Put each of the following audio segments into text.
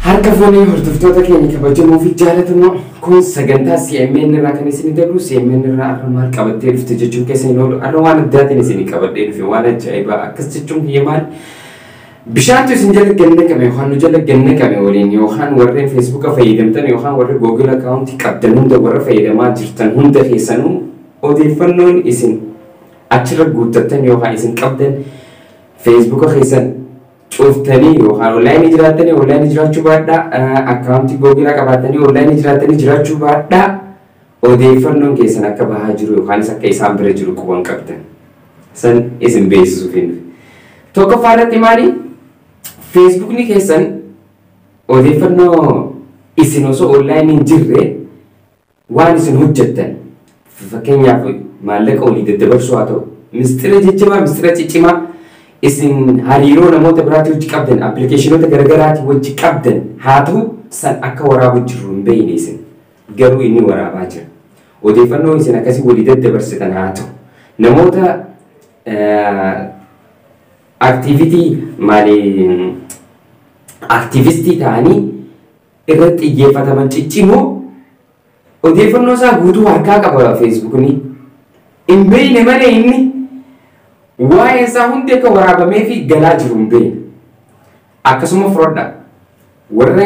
Harka fuunee hordoftoota keenya kabajamoo fi jaallatamoo, kun sagantaa CMN irraa kan isin dabru. CMN irraa har'a maal qabattee dhufte jechuun keessa hin oolu. Har'a waan addaatiin isin qabadhee dhufe, waan ajaa'ibaa. Akkas jechuun kiyya maal? Bishaantu isin jala gannaqame yookaan nu jala gannaqame waliin, yookaan warreen Feesbuuka fayyadamtan yookaan warri Google account qabdan hunda, warra fayyadamaa jirtan hunda keessanuu, odeeffannoon isin achirra guuttattan yookaan isin qabdan, Feesbuuka keessan cuftanii yookaan online jiraattanii online jiraachuu baadhaa, account Google qabaattanii online jiraattanii jiraachuu baadhaa, odeeffannoon keessan akka bahaa jiru yookaanis akka isaan bira jiru quban qabdan. San isin beeksisuuf hin dhufe. Tokkoffaa irratti maali? Feesbuukni keessan odeeffannoo isin osoo online hin jirre waan isin hojjettan, fakkeenyaaf maallaqa olii daddabarsuu haa ta'u, mistira jajjabaa, mistira ciccimaa isin hariiroo namoota biraatii wajji qabdan, appilikeeshinoota garaagaraatii wajji qabdan haa ta'u, san akka waraabu jiru hin beekne isin, garuu inni waraabaa jira. Odeeffannoo isin akkasii walii daddabarsitan haa ta'u, namoota activity maali, activist ta'anii irratti xiyyeeffataman ciccimoo, odeeffannoo isaa guutuu harkaa qaba Feesbuukni. Hin beekne malee inni waa'ee isaa hundi akka waraabamee fi galaa jiru hin beekne. Akkasuma fudhadha. Warra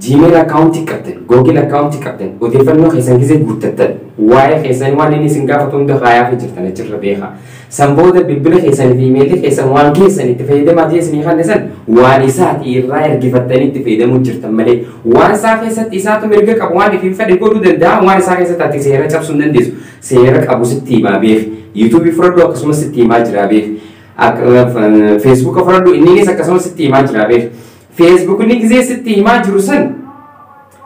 Gmail account qabdan, Google account qabdan, odeeffannoo keessan gisee guuttattan, waa'ee keessan waan inni isin gaafatu hunda kaayaa fi jirtan achirra beeka. San booda bilbila keessanii fi imeelii keessan waan keessan itti fayyadamaa ta'e isinii kan san waan isaati irraa ergifattanii itti fayyadamuu jirtan malee, waan isaa keessatti isaatu mirga qabu, waan ifiin fedhe godhuu danda'a. Waan isaa keessatti ati seera cabsuu hin dandeessu. Seera qabu sitti himaa beek. Yuutuubii fudhadhu, akkasumas sitti himaa jira beek. Feesbuuka fudhadhu, inninis akkasumas sitti himaa jira beek. Feesbuukni gisee sitti himaa jiru san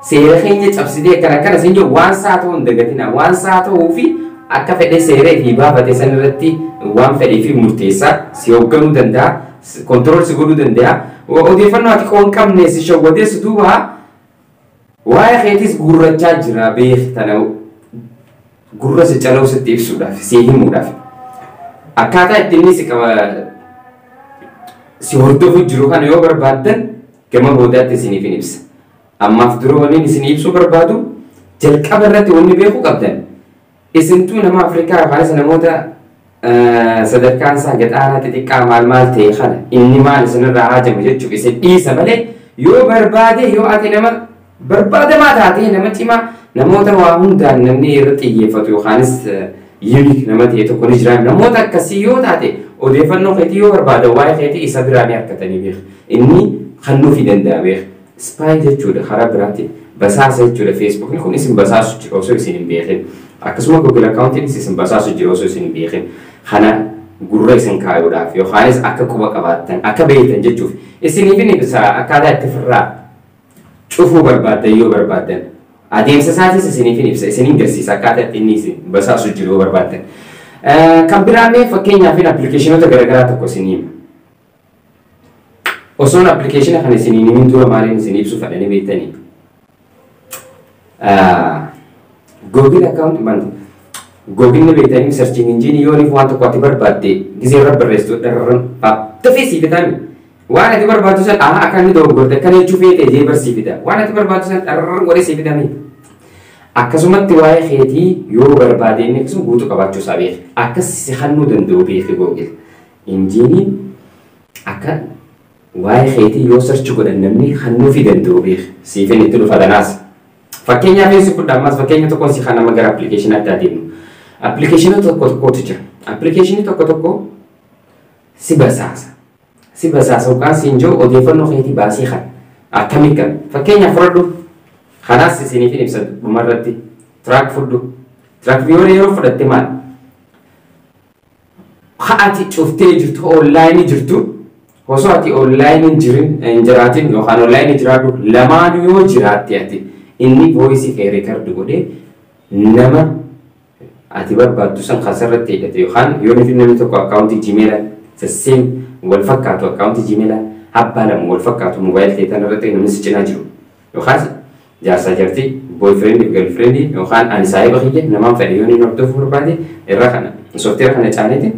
seera keenya cabsitee akkana akkana siin jiru, waan isaa ta'uu hin dagatina. Waan isaa ta'uu fi akka fedhe seera fi baafate san irratti waan fedhee fi murteessaa si hoogganuu danda'a, control si godhuu danda'a. Odeeffannoo ati qoon qabne si shawwadee si duuba waa'ee keetis guurrachaa jira beek. Tana gurra si cala'u sitti ibsuudhaaf, si himuudhaaf. Akkaataa itti inni si qaba si hordofu jiru kana yoo barbaaddan gama boodaatti isiniif hin ibsa. Ammaaf dura wanni isin ibsuu barbaadu, jalqaba irratti wanni beekuu qabdan, isintuu nama Afrikaa yookaanis namoota sadarkaan isaa gadaanaa xixiqqaa maal maal ta'e kana inni maal isinirraa haajamu jechuuf isin dhiisa malee, yoo barbaade, yoo ati nama barbaadamaa taate, nama cimaa, namoota waa hundaan namni irra xiyyeeffatu yookaanis unique nama ta'e tokko ni jira, namoota akkasii yoo taate, odeeffannoo keetii yoo barbaada, waa'ee keetii isa biraa ni argatanii beeka. Inni kennuufii danda'a beeka. Spy jechuudha, karaa biraatiin basaasa jechuudha. Feesbuukni kun isin basaasu jira osoo isin hin beekin. Akkasuma Google accountiinis isin basaasu jira osoo isin hin beekin. Kana gurra isin kaayuudhaaf yookaanis akka quba qabaattan, akka beektan jechuuf isiniif inni ibsa. Akkaataa itti firraa cufuu barbaaddan yoo barbaaddan, adeemsa isaatis isiniif hin ibsa, isiniin garsiisa akkaataa itti inni isin basaasu jiru yoo barbaaddan. Kan biraallee fakkeenyaaf appilikeeshinoota garaagaraa tokko isinii hima. Osoon appilikeeshina kana isiniin himin dura maaliin isin ibsu fedhanii beektanii? Google account maal? Google ni beektanii, searching engine, yoo waan tokko ati barbaadde gisee irra barreessitu dharran dafee sii fitaami. Waan ati barbaaddu san akka inni dogoggorte akkana jechuu feete jee barsii fida. Waan ati barbaaddu san dharran godhee sii fitami. Akkasumatti waa'ee keetii yoo barbaade inni akkasuma guutuu qabaachuu isaa beeki. Akkas si hannuu danda'u beeki Google. Engineiin akka waa'ee keetii yoo search godhan namni hannuufii danda'u beeki. Siifin itti dhufa tanaas. Fakkeenyaaf eessi fudha, ammas fakkeenya tokkoon si kan nama gara appilikeeshinaatti adeemnu. Appilikeeshina tokko tokkotu jira. Appilikeeshinii tokko tokko si basaasa. Si basaasa yookaan siin jiru odeeffannoo keetii baasii kan akkamii kan fakkeenyaaf fudhadhu. Kanaas isiniif hin ibsa dhumarratti. Track fudhu. Track yoo yeroo fudhatte maal? Ati cuftee jirtu, online jirtu, osoo ati online hin jirin hin jiraatin yookaan online jiraadhu, lamaanuu yoo jiraatte, ati inni voice kee record godhee nama ati barbaaddu san kasarratti hidhate, yookaan yoo namni tokko account Gmail the same wal fakkaatu, account Gmail abbaa lama wal fakkaatu mobile ta'e tan irratti namni si cinaa jiru, yookaan jaarsaa jaartii, boyfriend girlfriend, yookaan ani saahiba kiyya namaan fedhe yoo inni hordofuu barbaade, irra kana software kana caaneeti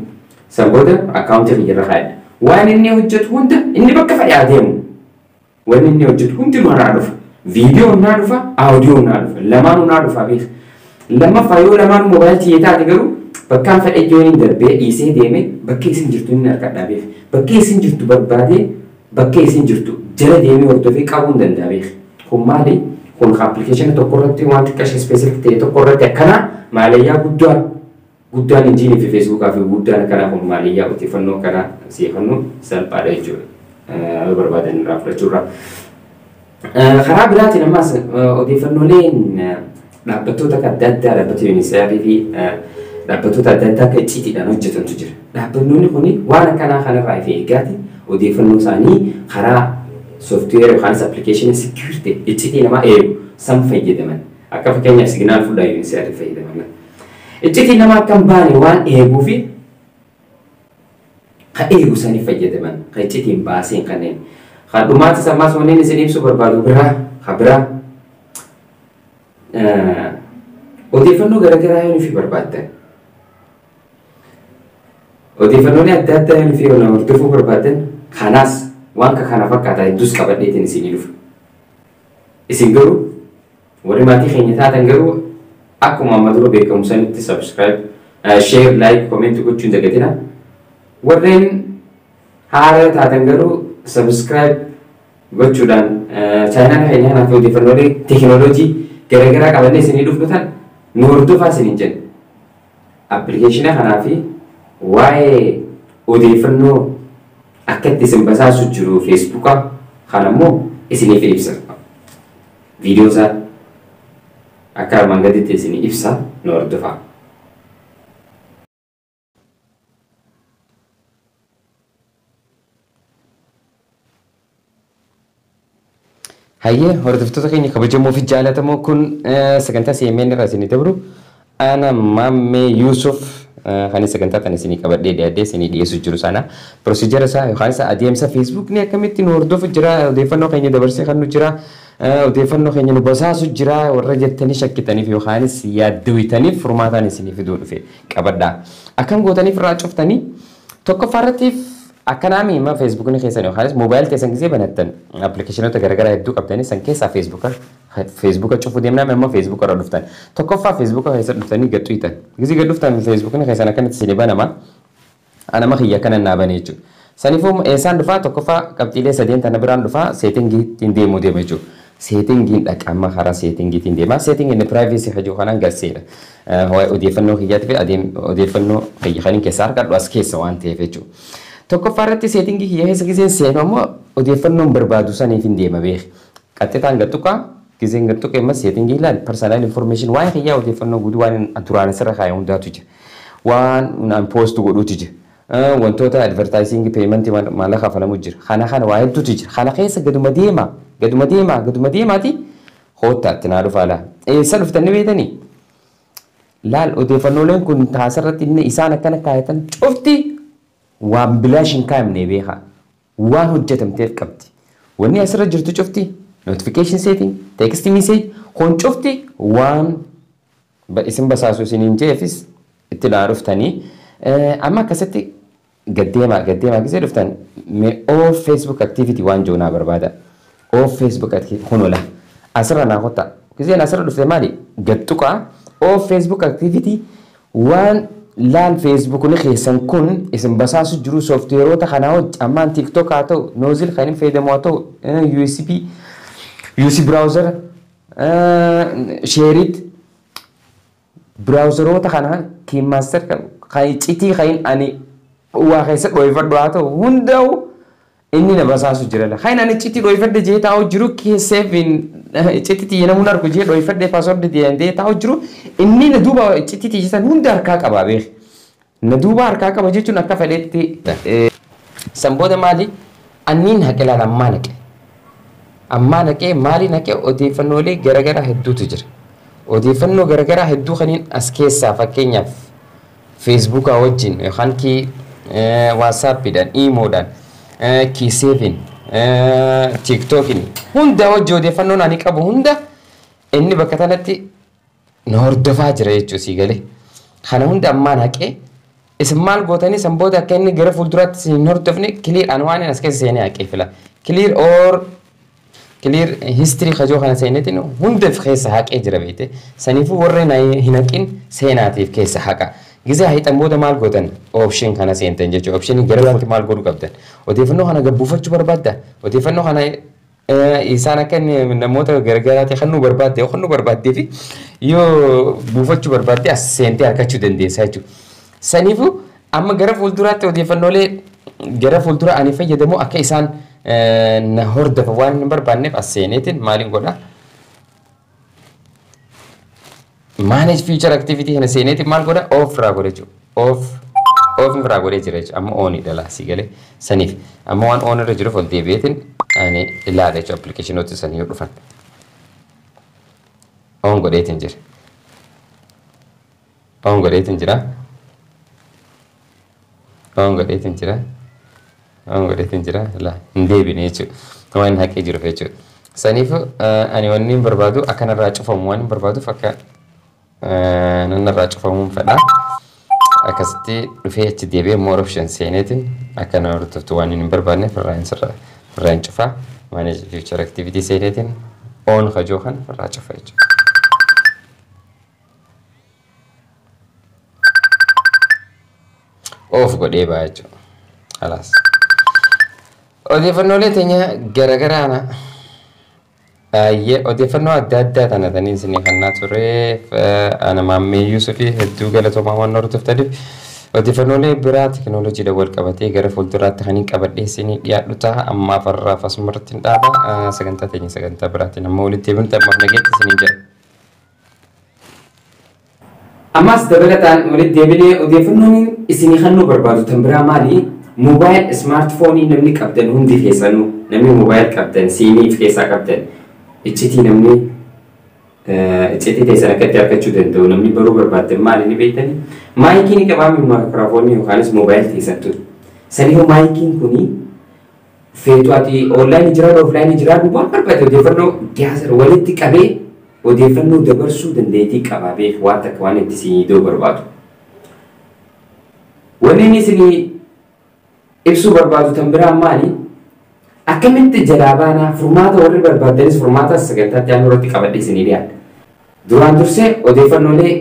san booda account kiyya irra kaa'edha. Waan inni hojjetu hunda, inni bakka fedhe adeemu. Wanni inni hojjetu hundinuu naa dhufa. Viidiyoon naa dhufa, aawudiyoon naa dhufa, lamaanuu naa dhufa beeka. Lammaffaa yoo lamaanuu moobaayilii tiyya taate garuu bakkaan fedhe yoon hin darbee dhiisee deeme bakkee isin jirtu inni harkadhaa beeka. Bakkee isin jirtu barbaadee bakkee isin jirtu jala deemee hordofee qabuu hin danda'a beeka. Kun maali? Kun appilikeeshina tokko irratti waan xiqqaa specific ta'e tokko irratti akkanaa maalayyaa guddaa guddaan injiinii fi feesbuukaa fi guddaan akkanaa kun maaliyyaa odeeffannoo akkanaa seefannoo salphaadha jechuudha. Yoo barbaadan irraa fudhachuurraa. Karaa biraatiin ammas odeeffannooleen dhaabbattoota adda addaa dhaabbata UNICEF fi dhaabbattoota adda addaa akka icciitiidhaan hojjetantu jira. Dhaabbattoonni kun waan akkanaa kanarraa of eeggaati odeeffannoo isaanii karaa sooftiweera yookaan appilikeeshina secure icciitii namaa eegu san fayyadaman. Akka fakkeenyaaf Signal fudhaa UNICEF fayyadaman. Icciitii namaa akka hin baane waan eeguu fi ka eegu sanii fayyadaman ka icciitiin baaseen kanneen. Kan dhumaatis ammas wanneen isin ibsuu barbaadu biraa ka biraa odeeffannoo garaagaraa yoo nufi barbaaddan odeeffannoolee adda addaa yoo nufi hordofuu barbaaddan kanaas waan kana fakkaata hedduus qabadheetiin isinii dhufa. Isin garuu warri maatii keenya taatan garuu akkuma amma dura beekamu sanitti subscribe, share, like, comment gochuu hin dagatina. Warreen haaraa taatan garuu subscribe gochuudhaan chaayinaa keenya kanaaf odeeffannoolee teekinooloojii garaagaraa qabannee isinii dhufnu tan nu hordofaa isiniin jenna. Appilikeeshina kanaa fi waa'ee odeeffannoo akka itti isin basaasu jiru feesbuuka kana immoo isiniif ibsa. Viidiyoo isaa akka armaan gaditti isinii ibsa nu hordofaa. Hayyee hordoftoota keenya kabajamoo fi jaallatamoo kun sagantaa CMN irraa isinii dabru ana Maammee Yuusuf kan sagantaa kana isinii qabadhee dhiyaadhee isinii dhiyeessu jiru sana procedure isaa yookaan isa adeemsa feesbuukni akkamitti nu hordofu jira odeeffannoo keenya dabarsee kan nu jira odeeffannoo keenya nu basaasu jira warra jettanii shakkitaniif yookaanis yaaddawitaniif furmaataan isinii fiduu dhufe qabadhaa. Akkam gootaniif irraa cuftanii tokkoffaa irrattiif akkanaami hima feesbuukni keessan yookaanis moobaayil keessan gisee banattan appilikeeshinoota garaagaraa hedduu qabdanii san keessaa feesbuuka feesbuuka cufuu deemnaa immoo feesbuuka irra dhuftan. Tokkoffaa feesbuuka keessa dhuftanii gad xuyitan. Gisee gad dhuftan feesbuukni keessan akkanatti isinii banama. Anama kiyya akkana naa bane jechuudha. Saniifuu eessaan dhufaa tokkoffaa qabxiilee sadeen tana biraan dhufaa seetingiitiin deemuu deema jechuudha. Seetingiin dhaqa amma karaa seetingiitiin deema. Seetingiin privacy hojii kanaan garseedha. Odeeffannoo kiyyaatii fi odeeffannoo kiyya kaniin keessaa harkadhu as keessa waan ta'eef jechuudha. Tokkoffaa irratti seetingii kiyya keessa giseen seenu ammoo odeeffannoon barbaadu saniif hin deema beek. Qaxxitaan gad tuqaa giseen gad tuqee ammas seetingii ilaali personal information waa'ee kiyyaa odeeffannoo guutuu waan duraan asirra kaa'e hundaatu jira. Waan an post godhuutu jira. Wantoota advertising payment maallaqa kafalamu jira. Kana kana waa hedduutu jira. Kana keessa gaduma deema gaduma deema gaduma deemaati hoottaatti naa dhufa laa. Eessa dhuftanii beektanii? Laal odeeffannooleen kun taasirratti inni isaan akkana kaayatan cufti waan bilaash hin kaa'amne beekaa. Waan hojjetamteef qabdi. Wanni asirra jirtu cufti notification setting, text message kun cufti waan isin basaasu isiniin jeefis itti naa dhuftanii amma akkasitti gaddeemaa gaddeemaa gisee dhuftan mee off Facebook activity waan jiru naa barbaada. Off Facebook activity kun ola. Asirra naa kottaa. Giseen asirra dhufte maali? Gad tuqaa off Facebook activity waan laal feesbuukni keessan kun isin basaasu jiru sooftiweeroota kanaa hojii ammaan TikTok haa ta'u Noozil kan hin fayyadamu haa ta'u USP UC browser SHAREit browseroota kana KineMaster kan iccitii kan ani waa keessa dhooyfadhu haa ta'u hundaa'u inni na basaasu jira. Kan ani iccitii dhooyfadhe jee taa'u jiru keesseef iccitii xiyya namuun argu jee dhooyfadhe paaswordii deemtee taa'u jiru inni na duuba iccitii xiyyisan hunda harkaa qaba beek. Na duuba harkaa qaba jechuun akka fedhetti. San booda maali? Anniin haqe laala ammaa naqe. Ammaa naqee maali naqee odeeffannoolee garaagaraa hedduutu jira. Odeeffannoo garaagaraa hedduu kaniin as keessaa fakkeenyaaf feesbuukaa wajjin yookaan kii waasaappiidhaan, iimoodhaan, kiiseefiin, tiiktookiin hunda wajji odeeffannoon ani qabu hunda inni bakka kanatti na hordofaa jira jechuudha sii galee. Kana hunda ammaan haqee isin maal gootanii san booda akka inni gara fuulduraatti isin hin hordofne clear ani waan as keessa seenee haqee fila. Clear or Clear history kajoo kana seenetiin hundaaf keessa haqee jira beekte. Saniifuu warreen hin haqin seenaatiif keessa haqa. Gizee haqxan booda maal gootan? Option kana seentan jechuudha. Option gara fuulti maal godhuu qabdan? Odeeffannoo kana gabbuufachuu barbaadda. Odeeffannoo kana isaan akka namoota garagaraati kan nu barbaadde yoo kan nu barbaaddee fi yoo buufachuu barbaadde as seentee argachuu dandeessa jechuudha. Saniifuu amma gara fuulduraatti odeeffannoolee gara fuuldura ani fayyadamu akka isaan na hordofa waan hin barbaanneef as seeneetiin maaliin godha? Manage future activity kana seeneetiin maal godha? Off irraa godha jechuudha. Off irraa godhee jira jechuudha. Amma on dha sii galee saniif. Amma waan on irra jiruuf ol deebi'eetiin ani ilaala jechuudha appilikeeshinoota sanii yoo dhufan. On godheetiin jira. On godheetiin jira. On godheetiin jira. On godheetiin jira. Laa hin deebine jechuudha. Waan haqee jiruuf jechuudha. Saniif ani wanni hin barbaadu akka narraa cufamu waan hin barbaaduuf akka narraa cufamuun fedha. Akkasitti dhufee achi deebi'ee more option seeneetiin akka na hordoftu waan hin barbaanneef irraa hin sirra irraa hin cufaa. Manage future activity seeneetiin on kajoo kana irraa cufa jechuudha. Off godhee ba'a jechuudha. Halaas. Odeeffannoolee teenya garagaraa na baay'ee odeeffannoo adda addaa tana tanii isinii kannaa tureef ana Maammee Yuusufii hedduu galatoomaa waan hordoftaniif. Odeeffannoolee biraa teekinooloojiidhaan wal qabatee gara fuulduraatti kan hin qabadhee isinii dhiyaadhu ta'a. Ammaaf har'aaf asumarratti hin dhaaba. Sagantaa teenya sagantaa biraatiin amma walitti deebinutti ammaaf nageetti isiniin jedha. Ammas dabalataan walitti deebinee odeeffannoon isinii kennuu barbaadu tan biraa maali? Moobaayil smartphone namni qabdan hundi keessanuu, namni moobaayil qabdan siimiif keessaa qabdan, iccitii namni iccitii teessan akka itti argachuu danda'u namni baruu barbaaddan maali ni beektanii? Maayikii ni qabaami, maayikiraafoonii yookaanis moobaayil teessattu. Saniifuu maayikiin kuni feetu ati onlaayinii jiraadhu oflaayinii jiraadhu waan barbaade odeeffannoo gaazara walitti qabee odeeffannoo dabarsuu dandeettii qaba beek waan takka waan itti isinii iddoo barbaadu. Wanni inni isinii ibsuu barbaadu tan biraa maali? Akkamitti jalaa baanaa? Furmaata warri barbaadanis furmaata sagantaatti aanu irratti qabadhee isinii dhiyaadha. Duraan dursee odeeffannoolee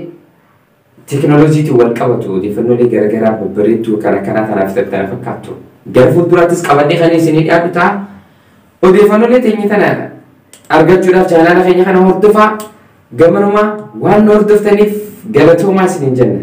teekinooloojiitiin wal qabatu, odeeffannoolee garaagaraa babbareedduu kan akkanaa kanaaf kana fakkaattu gara fuulduraattis qabadhee kan isinii dhiyaadhu ta'a. Odeeffannoolee teenya tana argachuudhaaf chaanaala keenya kana hordofaa. Gamanumaa waan nu hordoftaniif galatoomaa isiniin jenna.